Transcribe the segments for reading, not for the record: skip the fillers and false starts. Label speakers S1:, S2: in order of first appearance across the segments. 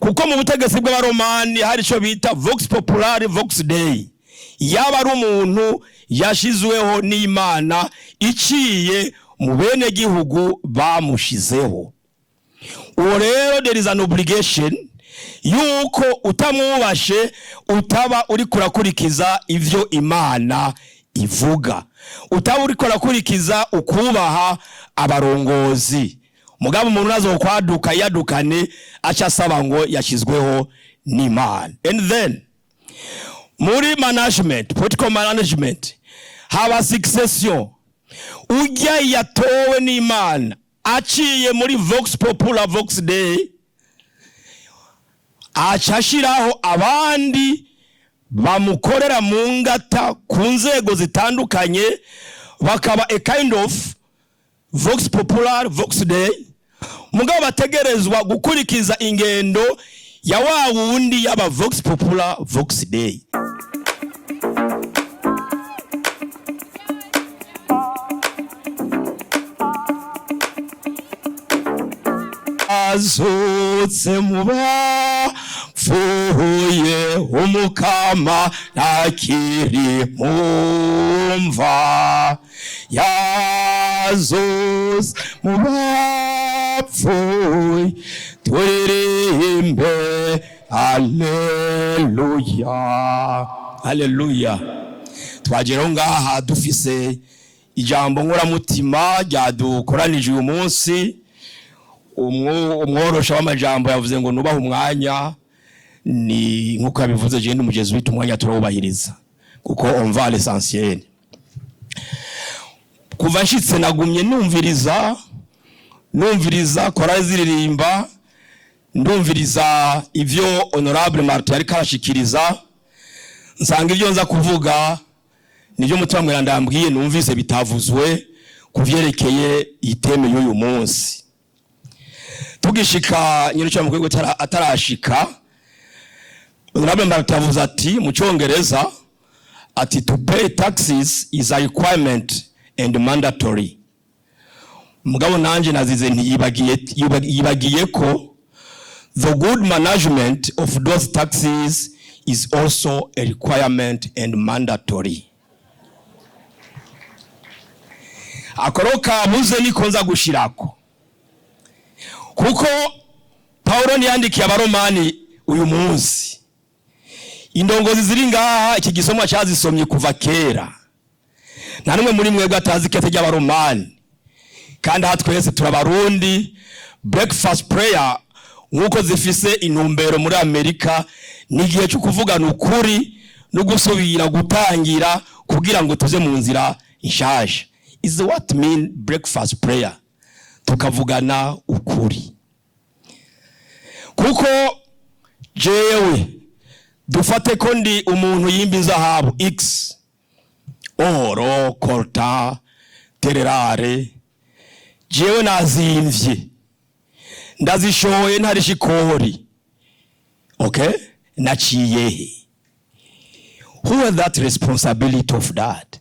S1: Kuko mu butegetsi bw'Abaromani hari icyo bita vox populi vox Dei. Yaba ari umuntu yashizweho n'Imana iciye mu bene gihugu bamushizeho, uwo rero there is an obligation yuko utamwubashe utaba uri kurakurikiza ivyo Imana ivuga, utaba uri kurakurikiza ukubaha abarongozi. Mugabo umuntu nazokwaduka yadukane aca asaba ngo yashyizweho n'Imana. And then muri management, political management, haba succession. Ujya yatowe n'Imana aciye muri vox populi vox Dei, aca ashiraho abandi bamukorera mu ngata ku nzego zitandukanye, bakaba a kind of vox populi vox Dei, mugabo bategerezwa gukurikiza ingendo ya wa wundi yaba vox populi vox Dei. Azutse mu bapfuye, Umukama ntakiri mumva. Yazutse mu bapfuye, turirimbe aleluya, aleluya. Twageraho ngaha dufise ijambo nkoramutima ryadukoranije uyu munsi. Umworosha w'amajambo yavuze ngo nubahe umwanya. Ni nkuko yabivuze, je n'umugezi wita umwanya turawubahiriza kuko on va à l'essentiel. Kuva nshitse nagumye numviriza, numviriza korali ziririmba, ndumviriza ivyo honorable Martin ariko arashikiriza, nsanga ivyo nza kuvuga nivyo Mutima Mweranda yambwiye numvise bitavuzwe kuvyerekeye i thème y'uyu munsi. Tugishika, nyiricyo mukwiye atarashika, honorable Martin yavuze ati mu Cyongereza ati: "To pay taxes is a requirement and mandatory." Mugabo nanje nazize ntiyibagiye, yibagiye ko the good management of those taxes is also a requirement and mandatory. Akoro kabuze niko nza gushirako, kuko Paulo niyandikiye Abaromani uyu munsi. Indongozi ziri ngaha iki gisomwa cyazisomye kuva kera. Nta numwe muri mwebwe atazi ikete ry'Abaromani, kandi aha twese turabarundi. Breakfast prayer nk'uko zifise intumbero muri Amerika, ni igihe cyo kuvugana ukuri no gusubira gutangira kugira ngo tuze mu nzira inshaje. Is what mean breakfast prayer, tukavugana ukuri. Kuko jewe dufate ko ndi umuntu yimba inzahabu x, or coltan, terres rares, jewe nazimvye, ndazishoye ntarisha ikori, okay, naciye he? Who has that responsibility of that?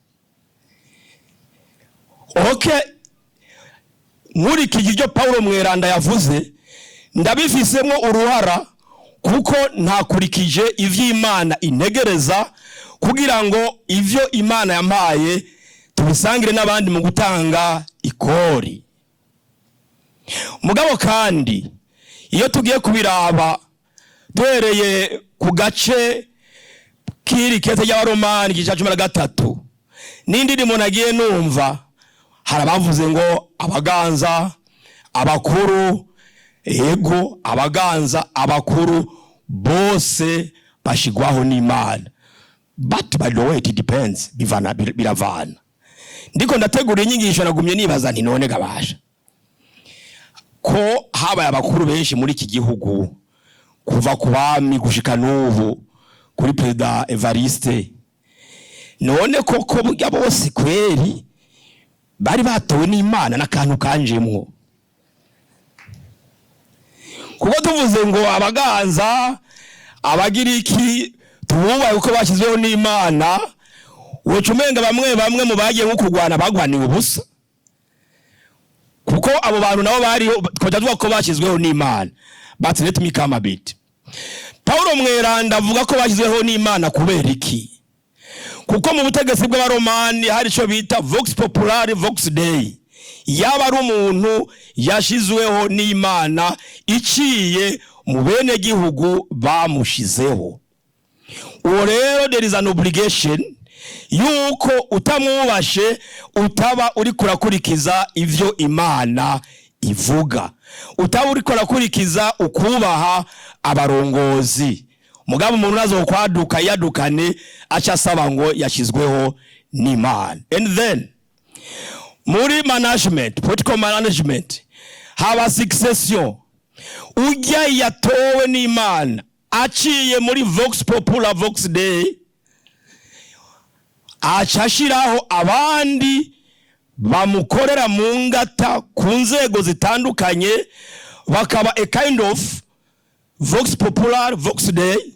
S1: Okay, nkurikije ibyo Paulo Mweranda yavuze, ndabifisemo uruhara kuko ntakurikije ivy'Imana integereza kugira ngo ivyo Imana yampaye tubisangire n'abandi mu gutanga ikori. Mugabo kandi iyo tugiye kubiraba duhereye ku gace k'iri kete ry'Abaromani, igice cya 13, n'indirimbo nagiye numva, hari abavuze ngo abaganza, abakuru. Ego, abaganza, abakuru bose bashigwaho n'Imana. But by the way, it depends, bivana, biravana. Ndiko ndategura inyigisho nagumye nibaza nti: none gabasha ko habaye abakuru benshi muri iki gihugu kuva ku bami gushika n'ubu kuri Perezida Evariste, none koko burya bose kweri bari batowe n'Imana? N'akantu kanjemwo, kuko tuvuze ngo abaganza, abagiriki tububaye uko bashyizweho n'Imana, woca umenga bamwe bamwe mu bagiye nko kurwana bagwaniwe ubusa, kuko abo bantu nabo bariho twajya tuvuga ko bashyizweho n'Imana. But let me come a bit. Paulo Mweranda avuga ko bashyizweho n'Imana. Kubera iki? Kuko mu butegetsi bw'Abaromani hari icyo bita vox populi vox Dei. Yaba ari umuntu yashyizweho n'Imana iciye mu bene gihugu bamushizeho. Uwo rero, there is an obligation yuko utamwubashe utaba uri kurakurikiza ivyo Imana ivuga, utaba uri kurakurikiza ukubaha abarongozi. Mugabo umuntu nazokwaduka yadukane aca asaba ngo yashyizweho n'Imana. And then muri management, political management, haba succession. Ujya yatowe n'Imana aciye muri vox populi vox Dei, aca ashiraho abandi bamukorera mu ngata ku nzego zitandukanye, bakaba a kind of vox populi vox Dei,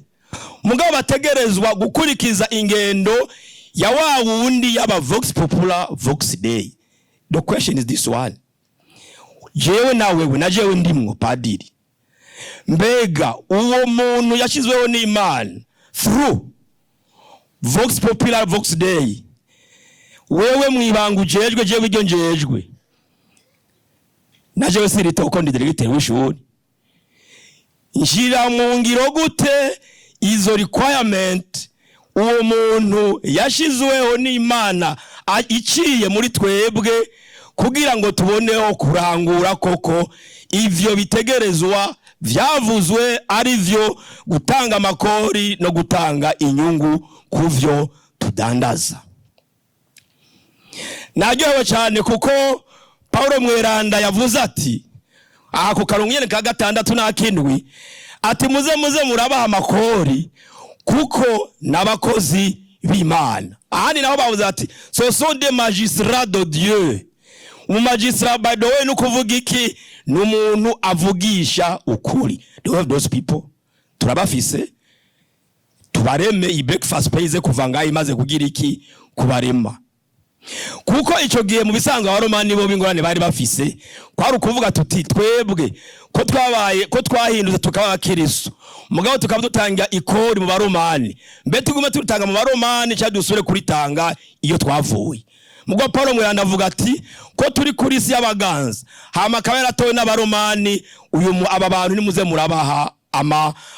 S1: mugabo bategerezwa gukurikiza ingendo ya wa wundi yaba vox populi vox Dei. The question is this one: jewe na wewe na jewe ndimwo padiri, mbega uwo muntu yashyizweho n'Imana through vox populi vox Dei, wewe mwibanga ujejwe, jewe iryo njejwe, na jewe sirita uko ndi directeur w'ishuri, nshira mu ngiro gute izo requirement uwo muntu yashizweho n'Imana iciye muri twebwe, kugira ngo tuboneho kurangura koko ivyo bitegerezwa vyavuzwe, ari vyo gutanga amakori no gutanga inyungu ku vyo tudandaza? Naryohewe cyane kuko Paulo Mweranda yavuze ati aha ku karongo nyene ka gatandatu n'akindwi, ati: "Muze muze murabaha amakori kuko n'abakozi b'Imana." Ahandi naho bavuze ati: "Ce sont des magistrats de Dieu." Umumagistrat, by the way, ni ukuvuga iki? Ni umuntu avugisha ukuri. Do we have those people? Turabafise? Tubareme. Iyi breakfast pays kuva ngaho imaze kugira iki? Kubarema. Kuko icyo gihe mu bisanzwe Abaromani bo b'ingorane bari bafise kwari ukuvuga tuti: "Twebwe ko twabaye, ko twahindutse tukaba abakiristo, mugabo tukaba dutanga ikori mu Baromani, mbe tugume turutanga mu Baromani cyangwa dusubire kuritanga iyo twavuye?" Mugabo Paul Mweranda avuga ati ko turi kuri isi y'abaganza, hama akaba yaratowe n'Abaromani, uyu aba bantu nimuze murabaha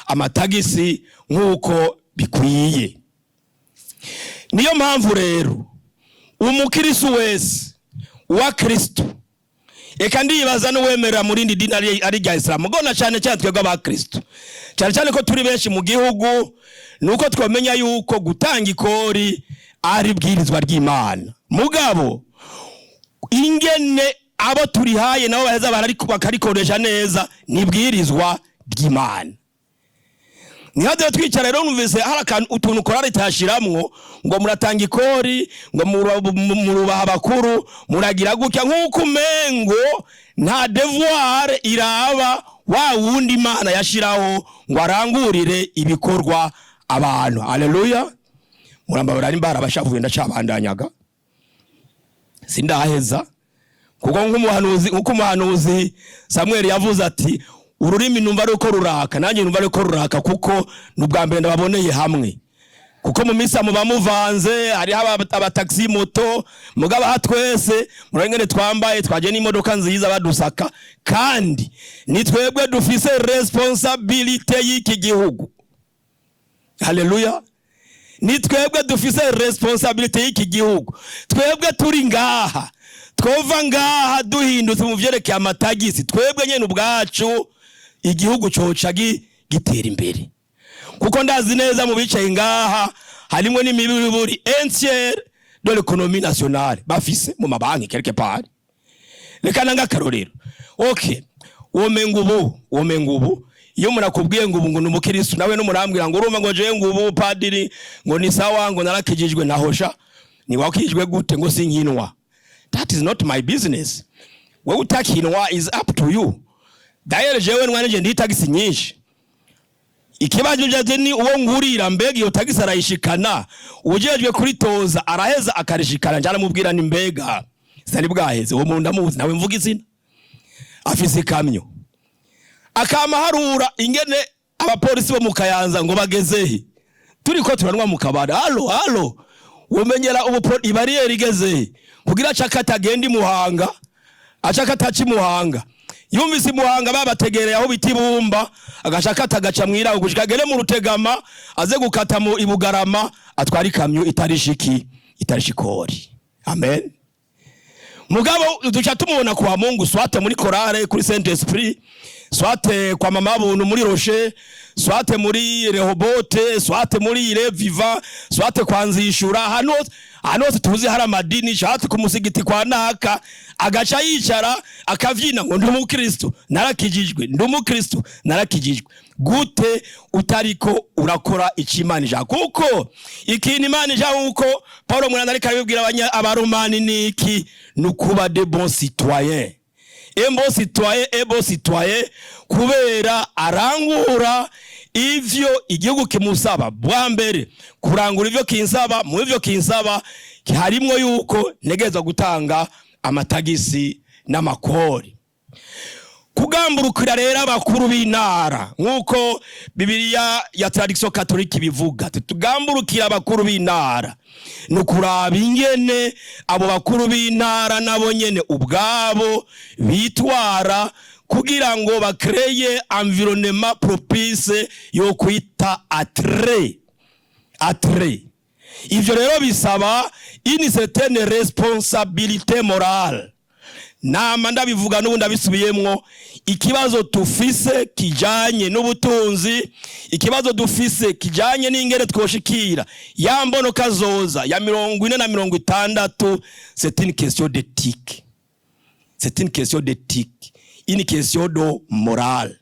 S1: amatagisi nk'uko bikwiye. Niyo mpamvu rero umukirisu wese wa Kristo, eka ndibaza n'uwemerera mu rindi dini ari rya Isilamu, gona cyane cyane twebwe abakristo, cyane cyane ko turi benshi mu gihugu, nuko twamenya yuko gutanga ikori ari bwirizwa ry'Imana, mugabo ingene abo turihaye nabo baheza bakarikoresha neza nibwirizwa ry'Imana. Ntihadire twicara rero numvise hari akantu utuntu korari itashiramwo ngo muratanga ikori, ngo murubaha abakuru, muragira gutya, nk'uko umengo nta devoir iraba wa wundi Imana yashiraho ngo arangurire ibikorwa abantu. Haleluya! Murambabara nimba harabashavuye, ndacabandanyaga, sindaheza, kuko nk'umuhanuzi, nk'uko umuhanuzi Samuel yavuze ati: "Ururimi numva ari uko ruraka," nanjye numva ari uko ruraka, kuko ni ubwa mbere ndababoneye hamwe, kuko mu misa muba muvanze, hariho abatagisi moto, mugabo aha twese murengene twambaye, twaje n'imodoka nziza badusaka, kandi ni twebwe dufise responsabilité y'iki gihugu. Haleluya! Ni twebwe dufise responsabilité y'iki gihugu. Twebwe turi ngaha, twova ngaha duhindutse mu vyerekeye amatagisi, twebwe nyene ubwacu igihugu coca gitera imbere, kuko ndazi neza mu bicaye ngaha harimwo n'imiburi un tiers de l'économie nationale bafise mu mabanki quelque part. Reka nanga akarorero. Okay, womenga ubu iyo umuntu akubwiye ngo ubu ngo ni umukiristo, nawe n'umurambwira ngo urumva ngo jewe ngo ubu padiri ngo ni sawa, ngo narakijijwe, nahosha ni wakijijwe gute? Ngo sinkinwa. That is not my business. Wewe utakinwa is up to you. D'ailleurs jewe nwanije ndi tagisi nyinshi. Ikibazo jaje ni uwo ngurira, mbega iyo tagisi arayishikana? Ujejwe kuritoza araheza akarishikana? Njana mubwira ni mbega sari bwaheze. Uwo muntu ndamuzi, nawe mvuga izina, afise ikamyo, akama harura ingene Abapolisi bo mu Kayanza ngo bagezehe turiko turanwa mu kabari? Allo, allo, womenyera ubu ibariyeri igezehe kugira acakata agenda imuhanga, acakata aca imuhanga? Yumvise imuhanga babategereye aho bita ibumba, agashaka agaca mwiraho gushika agere mu Rutegama, aze gukata mu Ibugarama, atwara ikamyo itarishiki, itarishikori. Amen. Mugabo duca tumubona kwa Mungu, soit muri chorale kuri Saint Esprit, soit kwa Mama Buntu muri Rocher, soit muri Rehobote, soit muri Ire Viva, soit kwa Nzishura, hano hano hose tuzi hari amadini, soit ku musigiti kwa naka, agaca yicara akavyina ngo: "Ndi umukristo, narakijijwe, ndi umukristo, narakijijwe." Gute utariko urakora icyo Imana ishaka? Kuko ikintu Imana ishaka, uko Paul Mweranda ariko arabibwira Abaromani, ni iki? Ni ukuba de bons citoyens. Un bon citoyen est bon citoyen kubera arangura ivyo igihugu kimusaba. Bwa mbere, kurangura ivyo kinsaba, mu ivyo kinsaba harimwo yuko ntegerezwa gutanga amatagisi n'amakori. Kugamburukira rero abakuru b'intara, nk'uko Bibiliya ya tradition catholique ibivuga, tugamburukira abakuru b'intara, ni ukuraba ingene abo bakuru b'intara nabo nyene ubwabo bitwara kugira ngo bakreye environnement propice yo kwita attrait. Ivyo rero bisaba une certaine responsabilité morale. Nama ndabivuga, n'ubu ndabisubiyemwo: ikibazo tufise kijanye n'ubutunzi, ikibazo dufise kijanye n'ingene twoshikira ya mbono kazoza ya 40 na 60, c'est une question d'éthique, c'est une question d'éthique, une question de morale.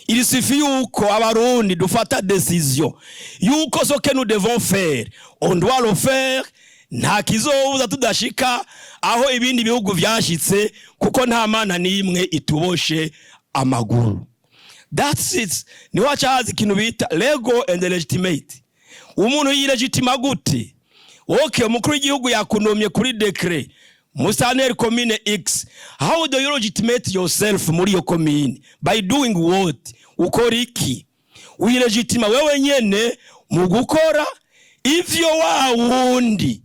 S1: Il suffit yuko Abarundi dufata décision yuko ce que nous devons faire, on doit le faire. Nta kizobuza tudashika aho ibindi bihugu vyashitse, kuko nta mana n'imwe ituboshe amaguru. That's it. Niho haca haza ikintu bita legal and legitimate. Umuntu yilegitima gute? Okay, umukuru w'igihugu yakunomye kuri décret musitanteri commune X. How do you legitimate yourself muri iyo commune? By doing what? Ukora iki? Wilegitima wewe nyene mu gukora ivyo wa wundi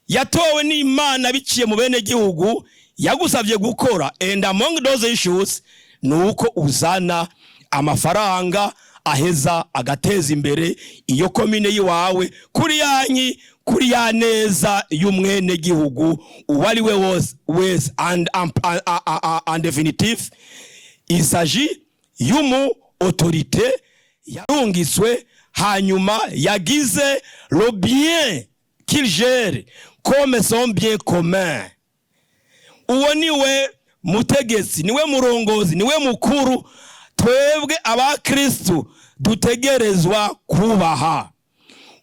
S1: yatowe n'Imana biciye mu bene gihugu yagusavye gukora. And among those issues ni uko uzana amafaranga aheza agateza imbere iyo komine yiwawe, kuri yanyi, kuri ya neza y'umwene gihugu uwo ari we wese. And en définitive, il s'agit y'umu autorité yarungitswe, hanyuma yagize le bien qu'il gère comme son bien commun. Uwo niwe mutegetsi, niwe murongozi, niwe mukuru twebwe abakristu dutegerezwa kubaha.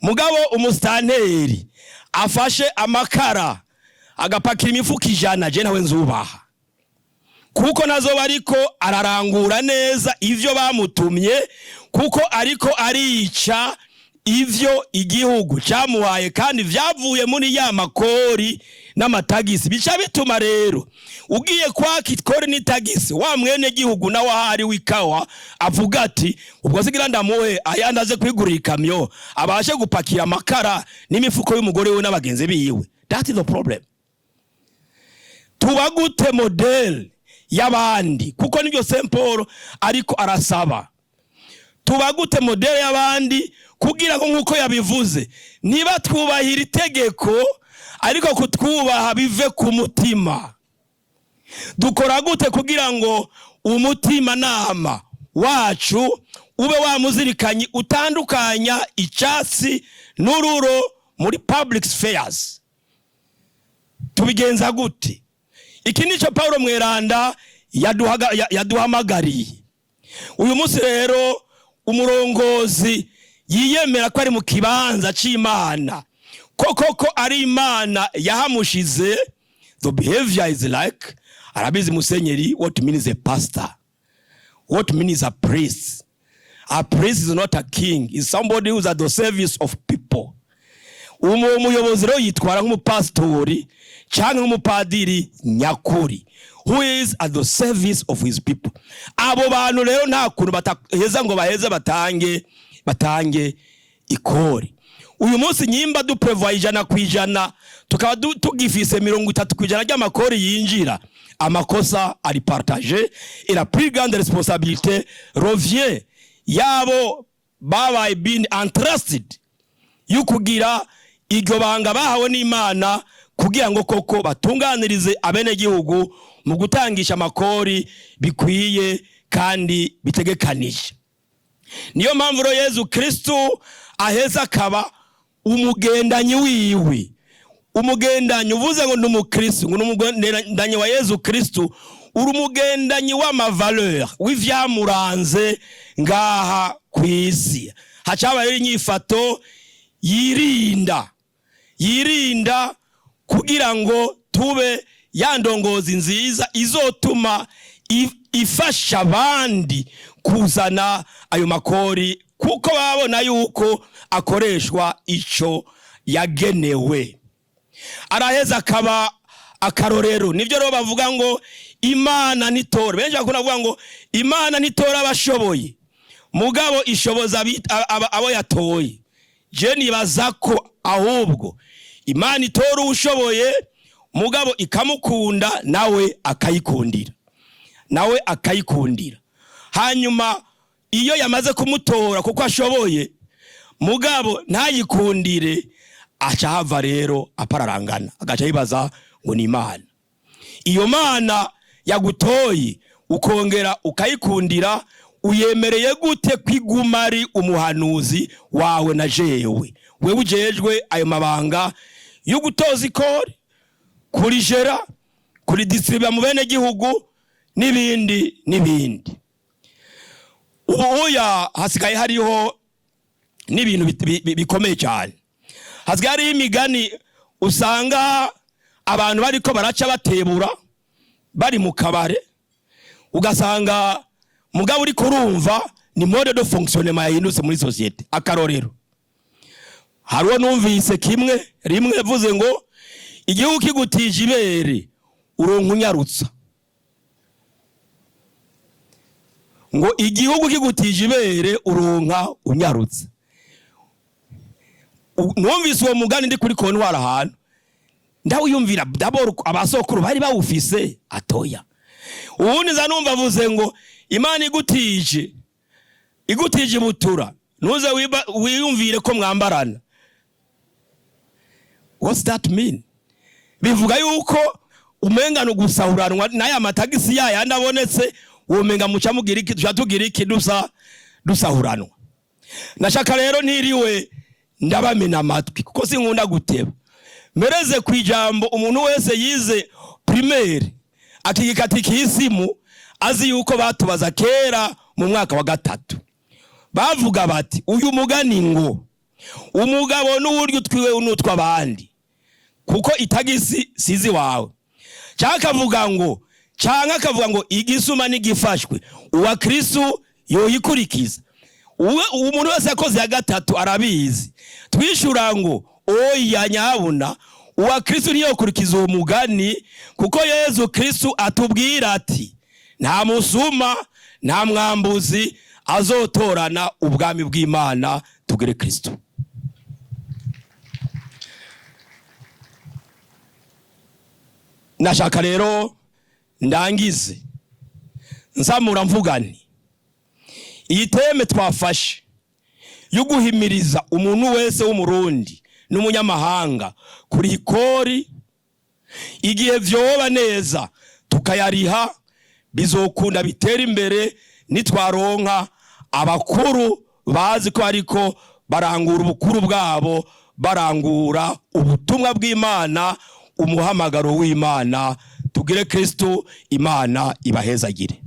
S1: Mugabo umusitanteri afashe amakara agapakira imifuko 100, je nawe nzubaha, kuko nazoba ariko ararangura neza ivyo bamutumye, kuko ariko arica ivyo igihugu cyamuhaye kandi vyavuye muri ya makori n'amatagisi. Bica bituma rero ugiye kwaka ikori n'itagisi wa mwene gihugu, nawe ahari w'ikawa avuga ati: "Ubwo sigira ndamuhe ayandi aze kwigurira ikamyo, abashe gupakira amakara n'imifuko y'umugore we n'abagenzi biwe." That is the problem. Tuba gute modèle y'abandi? Kuko nibyo Saint Paul ariko arasaba. Tuba gute modèle y'abandi kugira ngo, nk'uko yabivuze, niba twubahira itegeko ariko kutwubaha bive ku mutima? Dukora gute kugira ngo umutima nama wacu ube wamuzirikanye, utandukanya icyatsi n'ururo muri public spheres? Tubigenza gute? Iki nicyo Paul Mweranda yaduhamagariye uyu munsi. Rero umurongozi yiyemera ko ari mu kibanza c'Imana, ko koko ari Imana yahamushize, the behavior is like, arabizi musenyeri, what means a pastor, what means a priest. A priest is not a king, is somebody who is at the service of people. Uwo muyobozi rero yitwara nk'umupasitori cyangwa nk'umupadiri nyakuri. who is at the service of his people. Abo bantu rero nta kuntu bataheza ngo baheze batange ikori. Uyu munsi nyimba duprevoya 100%, tukaba tugifise 30% ry'amakori yinjira, amakosa ari partagé et la plus grande responsabilité revient yabo babaye been entrusted y'ukugira iryo banga bahawe n'Imana, kugira ngo koko batunganirize abenegihugu mu gutangisha amakori bikwiye kandi bitegekanije. Niyo mpamvu rero Yezu Kristu aheza akaba umugendanyi wiwe. Umugendanyi, uvuze ngo ni umukristu, ngo ni umugendanyi wa Yezu Kristu, uri umugendanyi w'ama valeurs, w'ivyamuranze ngaha ku isi. Hacaba rero inyifato yirinda yirinda kugira ngo tube ya ndongozi nziza izotuma ifasha abandi kuzana ayo makori, kuko babona yuko akoreshwa ico yagenewe. Araheza akaba akarorero. Nibyo rero bavuga ngo Imana ntitora. Benshi bakunda kuvuga ngo Imana ntitora abashoboye, mugabo ishoboza abo yatoye. Je nibaza ko ahubwo Imana itora uwushoboye, mugabo ikamukunda, nawe akayikundira, nawe akayikundira. Hanyuma iyo yamaze kumutora kuko ashoboye, mugabo ntayikundire, aca hava rero apararangana, agaca yibaza ngo ni Imana. Iyo Mana yagutoye ukongera ukayikundira, uyemereye gute kwiguma ari umuhanuzi wawe na jewe, wewe ujejwe ayo mabanga yo gutoza ikori, kurijera, kuridistribuya mu bene gihugu n'ibindi n'ibindi? Ubu uya hasigaye hariho n'ibintu bikomeye cyane. Hasigaye hariho imigani usanga abantu bariko baraca batebura bari mu kabare, ugasanga mugabo uri kurumva ni mode de fonctionnement yahindutse muri société. Akarorero, hariho numvise kimwe rimwe yavuze ngo igihugu kigutije ibere uronka unyarutsa, ngo igihugu kigutije ibere uronka unyarutsa. Numvise uwo mugani ndi kuri kontwari ahantu, ndawiyumvira d'abord abasokuru bari bawufise atoya. Ubundi nza numva avuze ngo Imana igutije ibutura, ntuze wiyumvire ko mwambarana. What's that mean? Bivuga yuko umenga no gusahuranwa n'aya matagisi yayandi abonetse, womenga muca mugira iki, tuca tugira iki, dusa dusahuranwa. Nashaka rero ntiriwe ndabamena amatwi, kuko sinkunda guteba, mereze ku ijambo umuntu wese yize primaire akiga katikisimu azi yuko batubaza kera mu mwaka wa 3, bavuga bati uyu mugani ngo umugabo n'uburyo utwiwe n'utw'abandi, kuko itagisi sizi wawe. Cyangwa akavuga ngo, cyangwa akavuga ngo igisuma n'igifashwe uwa Kristu yoyikurikiza. Umuntu wese yakoze ya 3 arabizi. Twishura ngo oya nyabuna, uwa Kristu ntiyokurikiza uwo mugani, kuko Yezu Kristu atubwira ati nta musuma nta mwambuzi azotorana ubwami bw'Imana. Tugere Kristu. Nashaka rero ndangize nzamura mvugani iyi teme twafashe yo guhimiriza umuntu wese w'umurundi n'umunyamahanga kuri ikori. Igihe vyoba neza tukayariha, bizokunda bitera imbere nitwaronka abakuru bazi ko ariko barangura ubukuru bwabo, barangura ubutumwa bw'Imana, umuhamagaro w'Imana. Tugire Kristu, Imana ibahezagire.